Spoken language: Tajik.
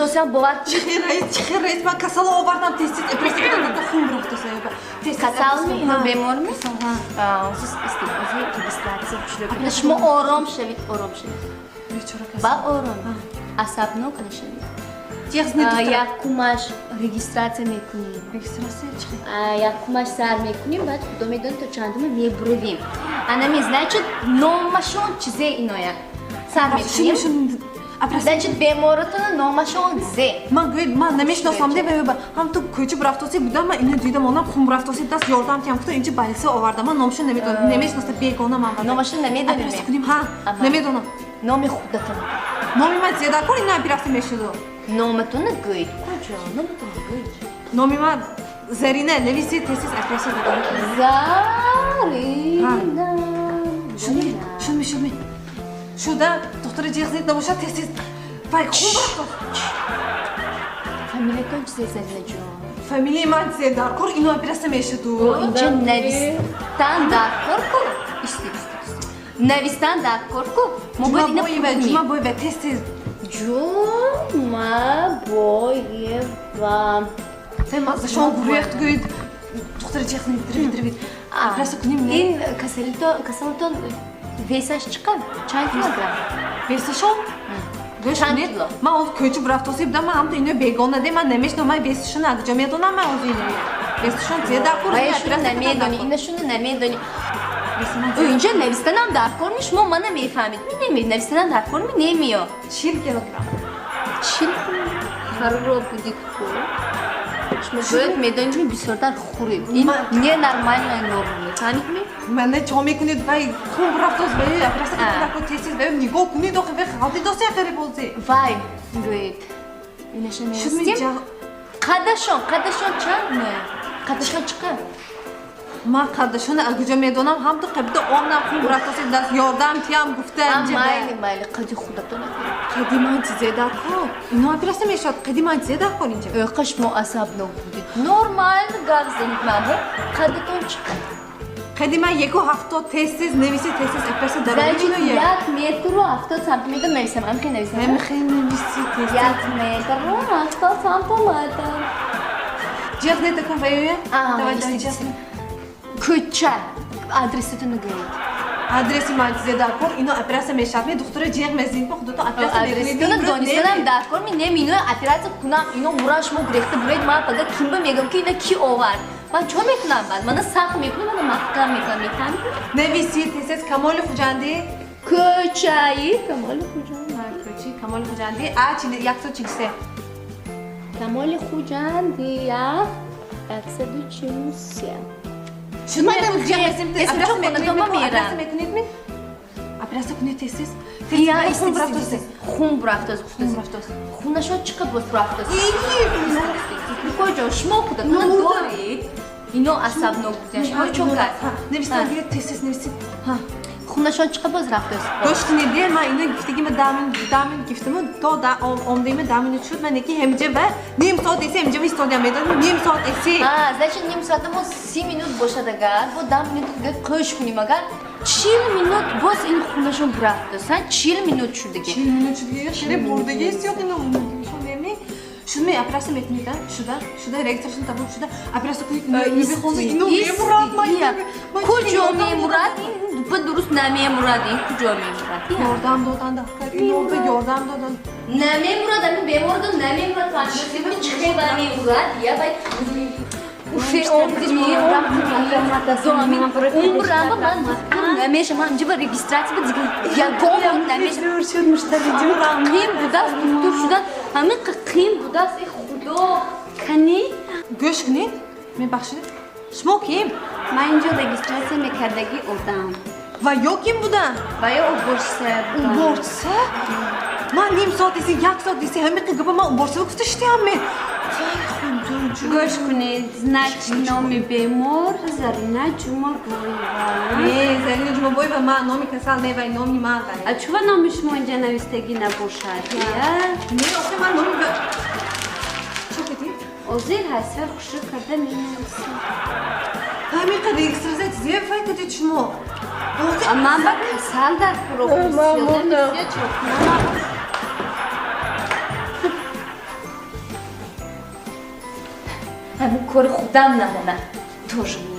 кадосиам бовар. Чихе раис, ман касал овардам, тез-тез операция кардам, хун рафта саёба. Тез Касалми, ино беморми? Ҳозир регистрация шуда. Шумо ором шавед, ором шавед. Бечора касал. Ба ором. Асабнок нашавед. Ҷеғ зани. Якумаш регистрация мекунем. Регистрация чихе? Якумаш сар мекунем, баъд худо медонад то чандума мебуравем. Анами, значит, номашон чизе иноя. Сар мекунем. Значит, беморотона номашон зе. Ман гӯед, ман намешиносам, де беба. Ҳам ту кӯча бурафтоси будам, ман ино дидам, онам хун бурафтоси, даст ёрдам тиям гуфта, инҷа больница овардам. Ман номашон намедонам, намешиноса, бегона ман. Номашон намедонем. Операция кунем, ҳа, намедонам. Номи худатон. Номи ман Зедакор, ина операция мешуду. Номатона гӯед. Куҷо? Номатона гӯед. Номи ман Зарина, нависи, тез-тез операция додам. Зарина. Шудми, шудми, шудми. Шуда, духтари ҷеғ зед набошад, тез-тез. Вай, хун бурафтод. Фамилиятон чизе, Зарина ҷон? Фамилияи ман Зедаркор, ино операция мешуду. Инҷа навистан даркор ку? Исти, исти, исти. Навистан даркор ку? Мо бояд ина Ҷумабоева, пур кунем. Ҷумабоева, тез-тез. Ҷумабоева. Сай маззашон гурехт гӯед. Духтари ҷеғ зед, дирвид, дирвид. Операция кунем, не? Ин касалитон весаш чӣ қадр? Чанд килограмм? Весашон? Гӯш Чанд кунед, кило? ман оз кӯча бурафтоси будам, ман ҳамто ино бегона де, ман намешинам, ман весашон куҷо медонам, ман оз ино. Весашон зе даркор, Ваяшуна намедонӣ, инашуна намедонӣ. Инҷа навистанам даркор ми, шумо мана мефаҳмед. Ми неми, навистанам даркор ми немиё. 40 килограмм. 40 килограмм? Хароб будед ку. Шумо бояд медонед, ми бисёртар хӯред. Ин ненормальная норма, мефаҳмед ми? Мана чо мекунед, вай хун бурафтоз, вай операция кунед даркор, тез-тез, вай нигоҳ кунед, охи вай халти доси ахири бози. Вай, гӯед. Инаша Шудми. мевистем. Қадашон чанд ноя? Қадашон чӣ қадр? Ман қадашона аз куҷо медонам, ҳамто қабида омнам, хун бурафтоси, даст ёрдам тиям гуфта. Майли, майли, қади худатон. Қади ман чизе даркор, ино операция мешавад, қади ман чизе даркор инҷа? Қа шумо асабнок будед. Нормально гап занед ман. Қадатон чӣ қадр? Қади ман 1,70, тез-тез нависи, тез-тез операция Значит, дарои. 1 метру 70 сантиметр нависам. Амхи нависам. Ҳамихе нависи, тез. 1 метру 70 сантиметр. Ҷеғ нетакун ваёя. А, Давай, давай, исти, ҷеғ. исти. Кӯча. Адресатон гӯед. Адреси ман чизе даркор, ино операция мешавад, ме духтара ҷеғ мезанед, ма худото операция Адресатона донистанам даркор ми неми, ино операция кунам, ино муран, шумо гурехта буред, ман пага кимба мегам ки ина ки овард? Ман чо мекунам баъд? Мана сахт мекунам, мана маҳкам мекунам, мефаҳмед? Нависи, тез-тез, Камоли Хуҷандӣ. Кӯчаи Камоли Хуҷандӣ. Кӯчаи Камоли Хуҷандӣ, а 143. Камоли Хуҷандӣ, а 143. Шуд, Мадам, ҷеғ мезанем, эсм операция чо мекунед, хонатон ми, мера? Операция мекунед ми? Операция кунед тез-тез. Я Хун бурафтоси. Хун бурафтоз. Хун бурафтоз. Хунашон чӣ қадр боз бурафтоз? Куҷо шумо худатона доред? Ино асабнок будем. Шумо чо кард? Нависан гиред, тез-тез нависед. Ҳа. Хунашон чӣ қадр боз рафтоз? Гӯш кунед, де, ман ино гуфтагима 10 минут, 10 минут гифтаму, то омдагима 10 минут шуд, ман неки ҳемҷа ва ним соат эси ҳемҷа истодиам, медонӣ, ним соат эси. А, значит, ним соата мо 30 минут бошад агар, бо 10 минут дига қӯш кунем агар, 40 минут боз ин хунашон бурафтоз. Ҳа, 40 минут шудаги. 40 минут шудаги, хеле бурдагист ё ино шон неми? Шудми, операция мекунед, а? Шуда, шуда, регистрашон тамом шуда, операция кунед, мехонда, ино мемурад, ман Куҷо мемурад? Ин дупа дуруст намемурад, ин куҷо мемурад? Ёрдам додан даркор, ино ба ёрдам додан. Намемурад, ами бемордо намемурад, фаҳмидӣ? Чӣ хела мемурад? Я бай уфе омдими, умрама ман духтур намешам, ман инҷа ба регистрация ба дига ягон намешам. Қим будааст духтур шудан, ҳамин қим будааст, э худо, кани. Гӯш кунед, мебахшед, шумо ким? Ман инҷо регистрация мекардагӣ одам. Ва ё ким буданд? Ва ё уборщица будам. Уборщица? Ман ним соат эси, як соат эси ҳамин гапа ман уборщица гуфта шудиам ме. Вай, худо ҷон. Гӯш кунед, значит, номи бемор Зарина Ҷумабоева. Не, Зарина Ҷумабоева ман номи касал не, вай номи ман вай. А чува номи шумо инҷа навистагӣ набошад, я? Не, охи ман номи чо кардӣ? Ҳозир ҳасфар хушрӯ карда менависам. Ҳамин қадар регистрация зеб вай кардед шумо. А ман ба касал дар Ман мурдам. фурӯхт. Ҳамин кори худам намона. Тоже.